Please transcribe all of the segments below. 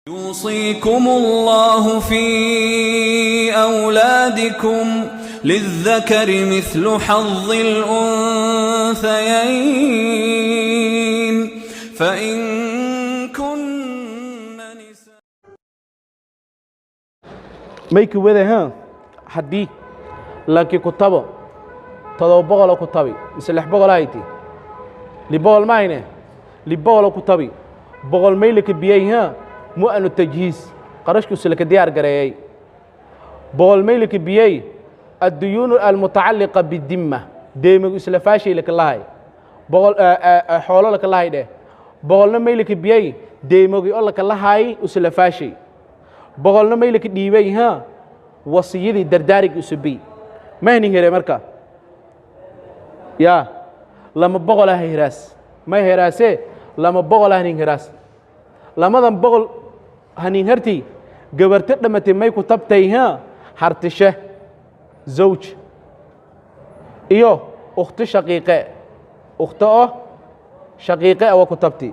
يوصيكم الله في أولادكم للذكر مثل حظ الأنثيين فإن كن نساء Mayki wade ha haddii lankii ku tabo 700 ku tabi mise 600 hayti 600 mahayne 600 ku tabi 100 maylaka biyey ha mu'anu tajhiis qarashkiisu laka diyaar gareeyey 100 maylaka biyey adduyuunu almutacalliqa bidimma deemigu isla faashay laka lahay 100 xoolo laka lahay dheh 100-na maylaka biyey deemigi oo laka lahay isla faashay 100-na maylaka dhiibay ha wasiyadii dardaarigi usubiy mahnin here marka yaa 200 ah heraas may heraasee 200 ah nin heraas 200 hanin herti gabarta dhamatay may ku tabtay ha hartishe zawj iyo ukhti shaqiiqe ukhto oo shaqiiqe waa ku tabti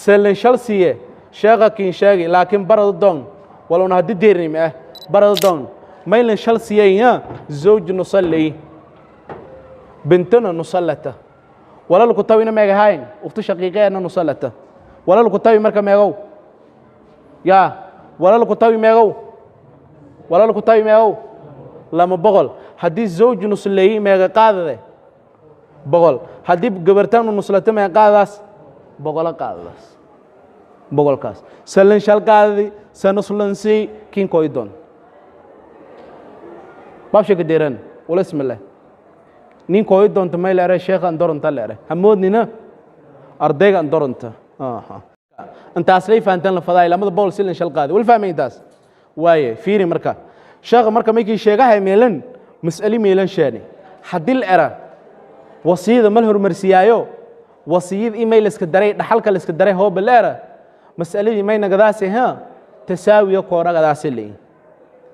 selen shal siye sheekha kiin sheegi laakiin barada doon walowna haddi deernim ah barada doon maylan shal siyey ha zawj nusalley bintana nusallata walal ku tawina meegahayn ukhti shaqiiqeena nusallata walal ku tawi marka meegow yaa walal ku tawi meegow walal ku tawi meegow 200 haddii zawj nusleeyey meega qaadade 100 haddii gabartanu nuslata meega qaadadaas 100 qaadadaas 100-kaas sallan shal qaadadi sanuslansi kin koydon baabsha ka deeran wala ismillah nin koy doonta may leere sheekha andoronta leere hamoodnina ardayga andoronta intaas lay fahantaan la fadaay 200 silin shal qaadi wal fahmay intaas waaye fiiri marka sheekha marka maykii sheegahay meelan mas'ali meelan sheeni haddii la era wasiyada mal horumarsiyaayo wasiyada email iska daray dhaxalka la iska daray hooba la era mas'aladii may nagadaasi ha tasaawiya koonagadaasi leeyi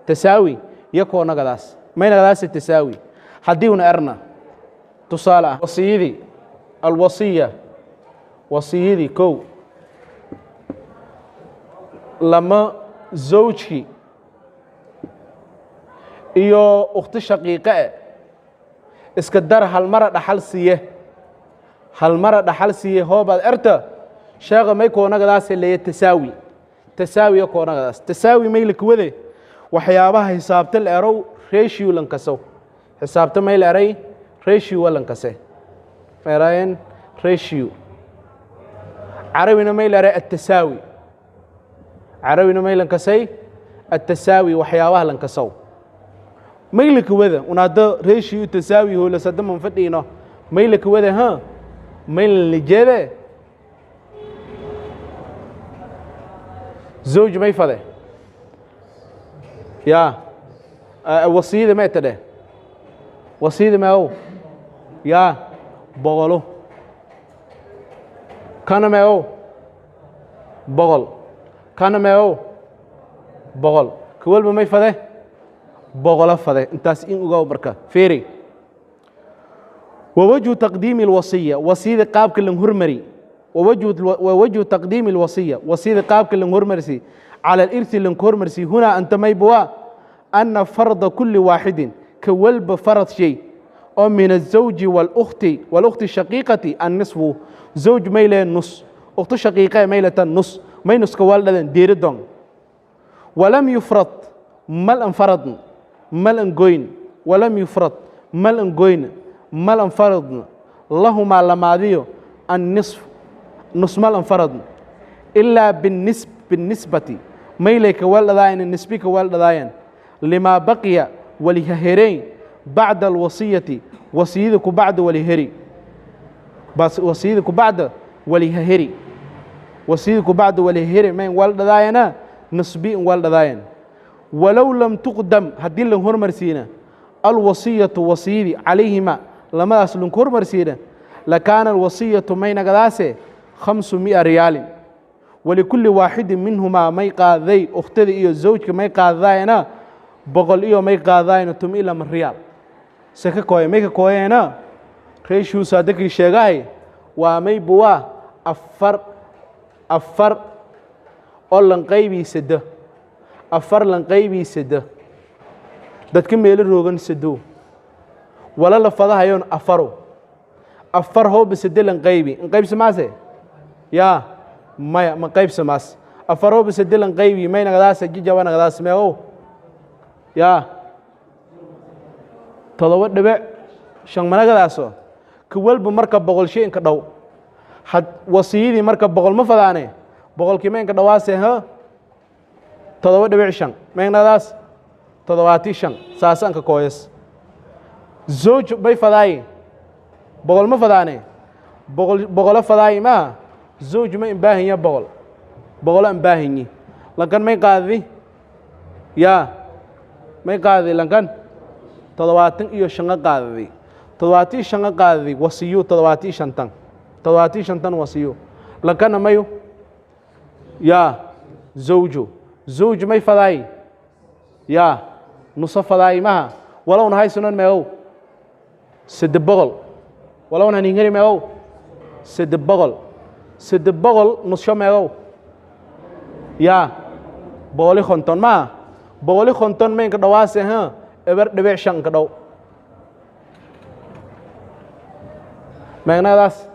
tasaawi iyo koonagadaas may nagadaasi tasaawi haddii una erna tusaale ah wasiyadii alwasiya wasiyadii kow lama zawjkii iyo ukhti shaqiiqe e iska dar hal mara dhaxal siiye hal mara dhaxal siiye hoobaad erta sheekha may koonagadaase leeya tasaawi tasaawiya koonagadaas tasaawi may lakuwade waxyaabaha xisaabta la erow ratio lankasow xisaabta may la eray ratio lankase erayen ratio carabina may la eray attasaawi carabina may lankasay attasaawi waxyaabaha lankasow maylaka wada unaado ratio tasaawi hoolasada man fadhiino maylaka wada ha maylan lijeede zawj may fade yaa wasiyada may tadhe wasiyada meew yaa 100 kana meew 100 kana meew 100 ka walba may fade 100 fade intaas in ogow marka fiiri ووجه تقديم الوصية وصية قابك لنهرمري ووجه تقديم الوصية وصية قابك لنهرمرسي على الإرث لنهرمرسي هنا أنت ما يبوا أن فرض كل واحد كولب فرض شيء أو من الزوج والأخت والأخت الشقيقة النصف زوج ميلة النص أخت شقيقة ميلة النص ما ينص كوالد ديردون ولم يفرض مل انفرض مل انقوين ولم يفرض مل انقوين مل انفرض لهما لماذيو النصف نص مل انفرض إلا بالنسب بالنسبة ميلك والداين النسبك والداين لما بقي ولههرين بعد الوصية وصيتك بعد ولهري بس وصيتك بعد ولههري وصيتك بعد ولههري من والداينا نسبي والداين ولو لم تقدم هدي لهم هرمرسينا الوصية وصيدي عليهما لما أسلم هرمرسينا لكان الوصية مين قداسة 500 ريال ولكل واحد منهما ما يقاضي أختي إيو زوجك ما يقاضينا بقول إيو ما يقاضينا تم إلى من ريال سكا كوي ميكا كوينا ريشو صادق الشيغاي ومي بوا أفر أفر oo lan qaybii sado, afar lan qaybii sado, dadka meelo roogan sado, wala la fadahayoon afaro, afar hooba sado lan qaybi in qaybsamaase yaa maya ma qaybsamaas. Afar hooba sado lan qaybi may nagadaas jijaba nagadaas meegow yaa 7.5 managadaaso ka walba marka 100 shay inka dhow had wasiyadii marka 100 ma fadaane boqolkii ma inka dhowaase ha 7.5 ma nagadaas 75 saasanka kooyas. Zawj bay fadaay 100 ma fadaane 100 fadaay ma zawj ma imbaahinya 100 imbaahinyi lankan may qaadi yaa may qaadi lankan 75 qaadi 75 qaadi wasiyo 75 75 wasiyo lankana mayo yaa zawju zawj may fadaay yaa nusa fadaay maha walowna haysanon meegow 300 walowna ningeri meegow 300 300 nusho meegow yaa 150 maha 150 maynka dhawaase ha 0.5 ka dhow meegnadaas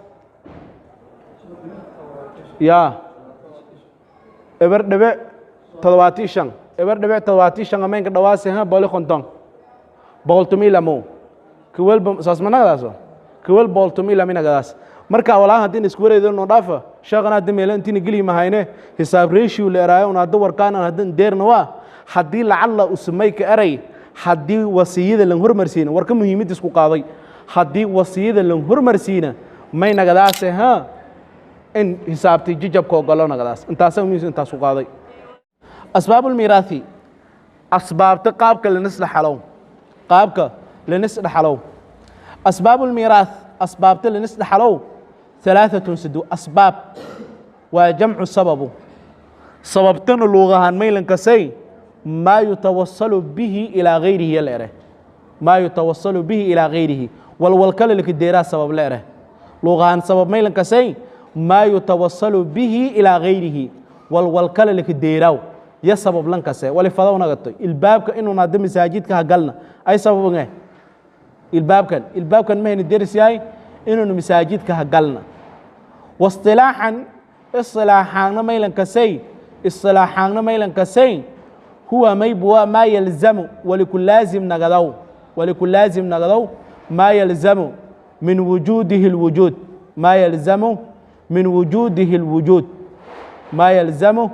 yaa 0.75 0.75 maynka dhawaase ha 150 112 kuwalba saas managadaas kuwal 112 minagadaas. Marka walaa haddii isku wareedo noo dhaafa shaqana hadda meelo intiina geli mahayne hisaab ratio la eraayo una hadda warkaan aan haddan deerna waa haddii lacalla usmay ka eray haddii wasiyada lan hormarsiina warka muhiimadda isku qaaday haddii wasiyada lan hormarsiina may nagadaase ha in hisaabtay jijabka ogolo nagadaas intaasa muhiim intaas ku qaaday. Asbaabul miiraathi asbaabta qaabka lanis dhaxalow qaabka lanis dhaxalow asbaabul miiraath asbaabta lanis dhaxalow 3 sidu asbaab waa jamcu sababu sababtana luugahaan maylankasay maa yutawassalu bihi ilaa gayrihi la ere maa yutawassalu bihi ilaa gayrihi walwalkale laka deeraa sabab la ere luugahaan sabab maylankasay maa yutawassalu bihi ilaa gayrihi walwalkale laka deeraaw ya sabab lankase wali fadaw nagatoy ilbaabka inuun hadda masaajidka hagalna ay sababange ilbaabkan ilbaabkan mahayna deris yahay inuunu masaajidka hagalna. Waistilaaxan istilaaxaanna maylankasay istilaaxaanna maylankasay huwa maybuwa maa yalzamu walikulaazim nagadaw walikulaazim nagadaw maa yalzamu min wujuudihi alwujuud maa yalzamu min wujuudihi alwujuud maa yalzamu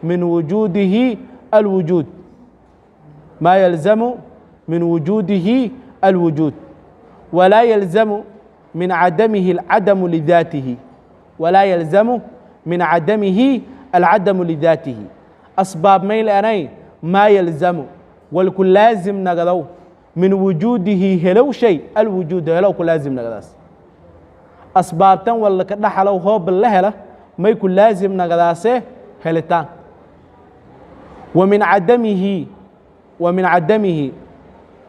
min wujuudihi alwujuud maa yalzamu min wujuudihi alwujuud walaa yalzamu min cadamihi alcadamu lidaatihi walaa yalzamu min cadamihi alcadamu lidaatihi. Asbaab mayl anay maa yalzamu walku laazim nagadaw min wujuudihi helow shay alwujuud helow ku laazim nagadaas asbaabtan walla ka dhaxalow hooba la hela may ku laazim nagadaase helitaan. Wa min cadamihi wa min cadamihi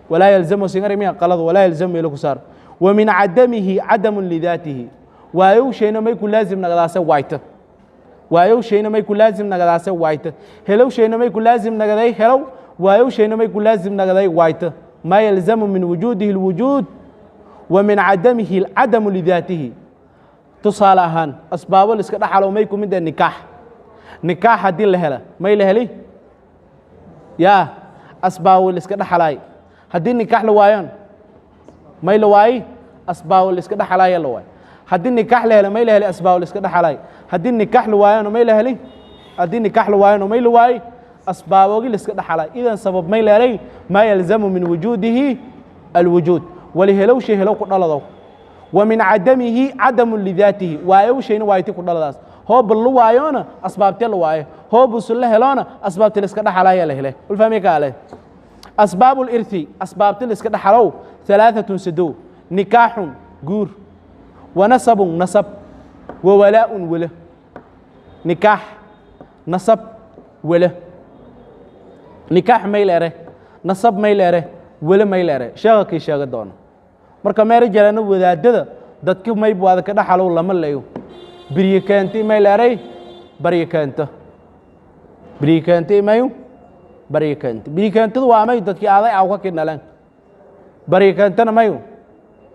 walaa yalzamu singari miya qalad walaa yalzamu meelo ku saar wa min cadamihi cadamun lidaatihi waayow shayna may ku laazim nagadaase waayta waayow shayna may ku laazim nagadaase waayta helow shayna may ku laazim nagaday helow waayow shayna may ku laazim nagaday waayta maa yalzamu min wujuudihi alwujuud wa min cadamihi alcadamu lidaatihi. Tusaale ahaan asbaabo la iska dhaxalo may ku mid ah nikaax nikaax haddii la hela may la heli yaa asbaabo la iska dhaxalaay haddii nikaax la waayon may la waayi asbaabo la iska dhaxalaaya la waayo haddii nikaax la helo may la heli asbaabo la iska dhaxalaay haddii nikaax la waayona may la heli haddii nikaax la waayona may la waayi asbaaboogii la iska dhaxalaay. Idan sabab may la helay maa yalzamu min wujuudihi alwujuud wali helow shay helow ku dhaladow wa min cadamihi cadamun lidaatihi waayow shayna waayti ku dhaladaas hooba la waayona asbaabtee la waayo hoobusu la heloona asbaabti la iska dhaxalaaya la hele ulfahmi kaale. Asbaabu lirthi asbaabti la iska dhaxalow 3 sidow nikaaxun guur wa nasabun nasab wa walaa'un wele nikaax nasab wele nikaax may leere nasab may leere wele may leere sheega kii sheega doono. Marka meera jarana wadaadada dadka may waada ka dhaxalow lama leeyo biryo keentay may leeray baryo keento. Biriikeente mayu barikeente. Biriikeentadu waa may dadkii aaday aw ka kidnaleen. Barikeentana mayu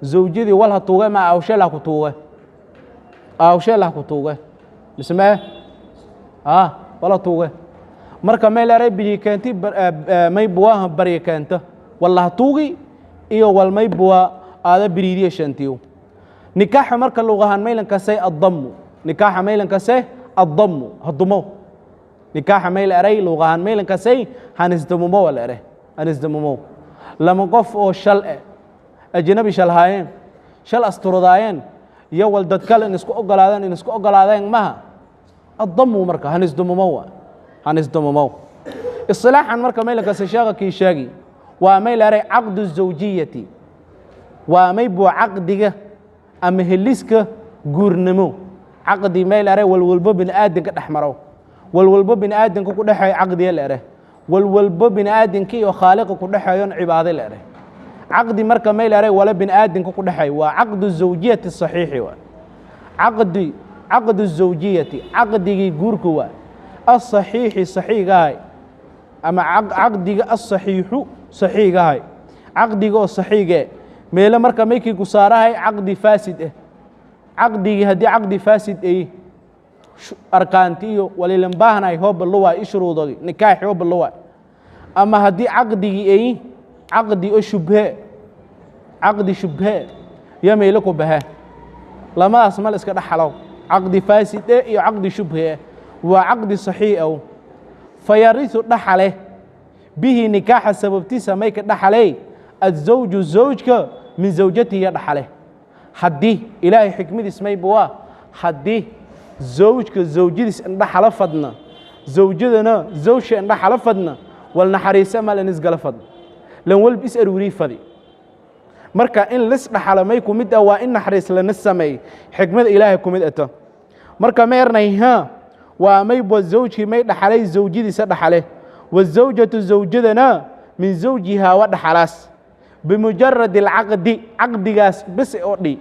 zawjadii wal ha tuuge ma awsheel ha ku tuuge, awsheel ha ku tuuge mise mee ah wal ha tuuge. Marka may leeray biriikeenti may buwaha barikeenta walla ha tuugi iyo wal may buwa aada biriidiya shantiyo. Nikaaxa marka luqahaan maylan kasay addamu, nikaaxa maylan kasay addamu hadumo. Nikaaxa mayl eray luqahaan maylan kasay hanisdamumo wal ere hanisdamumo. Lama qof oo shal eh ajnabi shal haayeen shal asturadaayeen iyo wal dad kale in isku ogolaadeen in isku ogolaadeen maha addamu. Marka hanisdumumo wa hanisdumumo. Isilaaxan marka maylan kasay sheega kii sheegi waa mayl eray caqdu zawjiyati, waa may buu caqdiga ama heliska guurnimo. Caqdi mayl eray walwalbo bini aadamka dhex maro, walwalbo bini aadamka ku dhexeeyo caqdiya la ere, walwalbo bini aadamka iyo khaaliqa ku dhexeeyon cibaado la ere. Caqdi marka mayl eray wala bini aadamka ku dhexeeyo waa caqdu zawjiyati saxiixi, waa caqdi caqdu zawjiyati, caqdigii guurka waa asaxiixi saxiigahay ama caqdiga asaxiixu saxiigahay, caqdiga oo saxiige meele. Marka maykii ku saarahay caqdi faasid ah, caqdigii haddii caqdi faasid ay arkaanti iyo walilan baahnay hooba luwaay ishuruudogi nikaaxi hooba luwaay, ama haddii caqdigii ay caqdi oo shubhe, caqdi shubhe yo meelo ku bahe, lamadaas mal iska dhexalo caqdi faasid eh iyo caqdi shubhe eh waa caqdi saxiix aw. Fayarisu dhaxale bihi nikaaxa sababtiisa mayka dhaxaley azawju zawjka min zawjatihi ya dhaxale. Haddii ilaahay xikmadiis mayba waa haddii zawjka zawjadiis indhaxala fadna, zawjadana zawsha indhaxala fadna, wal naxariisa mal in isgala fadna lan walb is aruurii fadi. Marka in lis dhaxalo may ku mid ah waa in naxariis lana sameey xikmada ilaahay ku mid ato. Marka ma ernay ha waa may bo zawjkii may dhaxalay zawjadiisa dhaxale, wazawjatu zawjadana min zawjihaa wa dhaxalaas bimujarad alcaqdi, caqdigaas bes e oo dhi,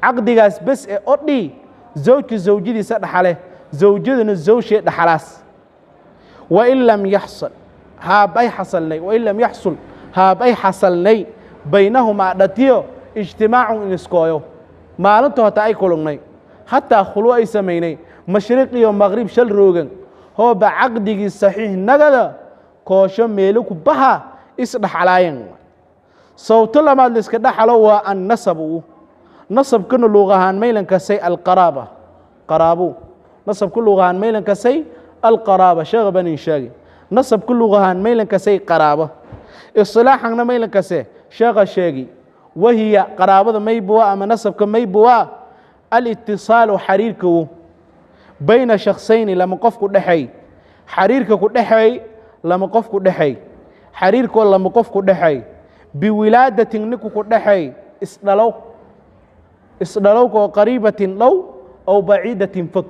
caqdigaas bes e oo dhi zawjka zawjadiisa dhaxale, zawjaduna zawshee dhaxalaas. Wain lam yaxsul haab ay xasalnay, wain lam yaxsul haab ay xasalnay baynahumaa dhatiyo ijtimaacun in iskooyo maalintu hataa ay kulugnay hataa khulwo ay samaynay mashriq iyo maqrib shal roogan hooba caqdigii saxiix nagada koosho meelo ku baha isdhaxalaayan. Sawto lamaad la iska dhaxalo waa annasabu. Nasabkana luuq ahaan maylankasay alqaraaba, qaraabo. Nasabka luuq ahaan maylankasay alqaraaba, sheekha baan in sheegi nasabka luuq ahaan maylankasay qaraabo, isilaaxanna maylankase sheekha sheegi. Wahiya qaraabada maybuwa ama nasabka maybuwa alitisaalu xariirkawo bayna shaksayni lama qof ku dhexeey, xariirka ku dhexeey lama qof ku dhexeey, xariirkoo lama qof ku dhexeey biwilaadatin ninku ku dhexeey isdhalow, isdhalowkoo qariibatin dhow ow baciidatin fog.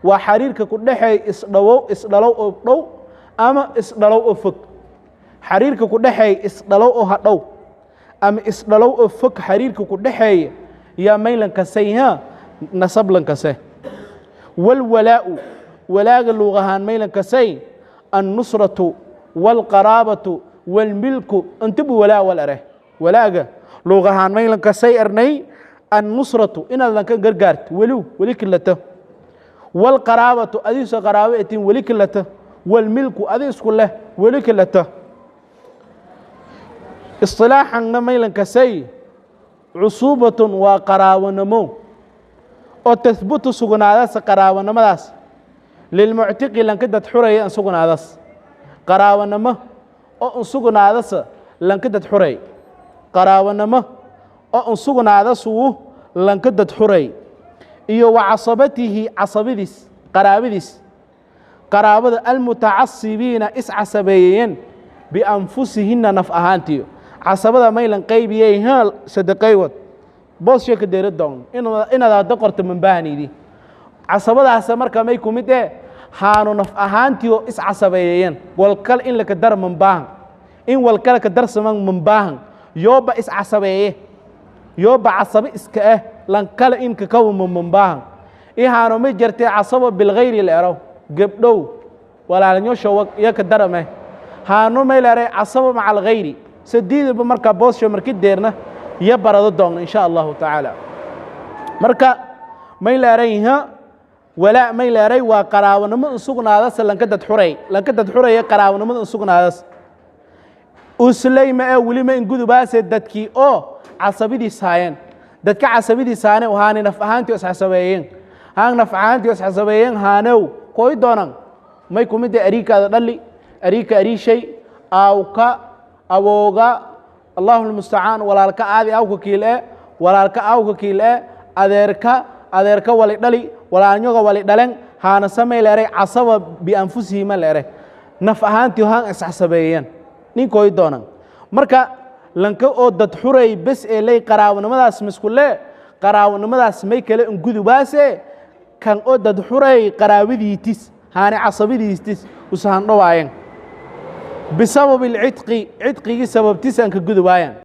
Waa xariirka ku dhexeey isdhawow, isdhalow oo dhow ama isdhalow oo fog. Xariirka ku dhexeey isdhalow oo hadhow ama isdhalow oo fog, xariirka ku dhexeeya yaa maylankasay ha nasablankase. Walwalaa'u walaaga luuq ahaan maylankasay annusratu waalqaraabatu waalmilku intibu walaa wal ere. Walaaga luuq ahaan maylankasay ernay annusratu inaad lanka gargaarto weliw weli kilata, waalqaraabatu adiisoo qaraabo etin weli kilata, waalmilku adi isku leh weli kilata. Isilaaxanna maylankasay cusuubatun waa qaraabanimo oo tahbutu sugnaadaas qaraabanimadaas lilmuctiqi lanka dad xuraya in sugnaadas, qaraabanimo oo in sugnaadasa lanka dad xuray, qaraabanimo oo in sugnaadasugu lanka dad xuray iyo wa casabatihi casabadiis qaraabadiis, qaraabada almutacasibiina is casabeeyeen bianfusihinna naf ahaantiyo. Casabada maylan qaybiyey ha sadaqaywad boos sheeka deera doon inaad hadda qorto mambahanidi. Casabadaasa marka may ku mid ee haanu naf ahaantiyo is casabeeyeen walkal in laka dar mambaahan, in walkale ka darsaman mambaahan, yooba is casabeeye yooba casabe iska ah lankale in kakawama mambaahan. Ihaano ma jirtee casabo bilkhayri la ero gebdhow Walaalnyosho iyo ka darame haano may leeray casaba maca alghayri sadiidaba. Marka boosho marki deerna iyo barado doogna, insha Allahu tacaala. Marka may leeray walaa may leeray waa qaraabanimo insugnaadasa lanka dad xuray, lanka dad xuraya qaraabanimada insugnaadaas usleyma ee welima ingudubaase dadkii oo casabidiis haayeen, dadka casabidiis haane haani naf ahaantii isxasabeeyeen, haan naf ahaantii isxasabeeyeen haanow koy doonan. May kumida ariikaada dhali, ariika ariishay, aawka, awooga, Allahu lmustacaan, walaalka aadi awka kiil e, walaalka awka kiil e, adeerka, adeerka wali dhali, walaalnyoga wali dhalen haana samay leeray casaba bianfusihima leere naf ahaantii haan isxasabeeyeen ninkooy doonan. Marka lanka oo dad xuray bes ee ley qaraabanimadaas miskule qaraabanimadaas may kale ingudubaase kan oo dad xuray qaraabadiitis haani casabidiistis usahan dhawaayeen bisababi alcidqi, cidqigii sababtiis aan ka gudubaayan.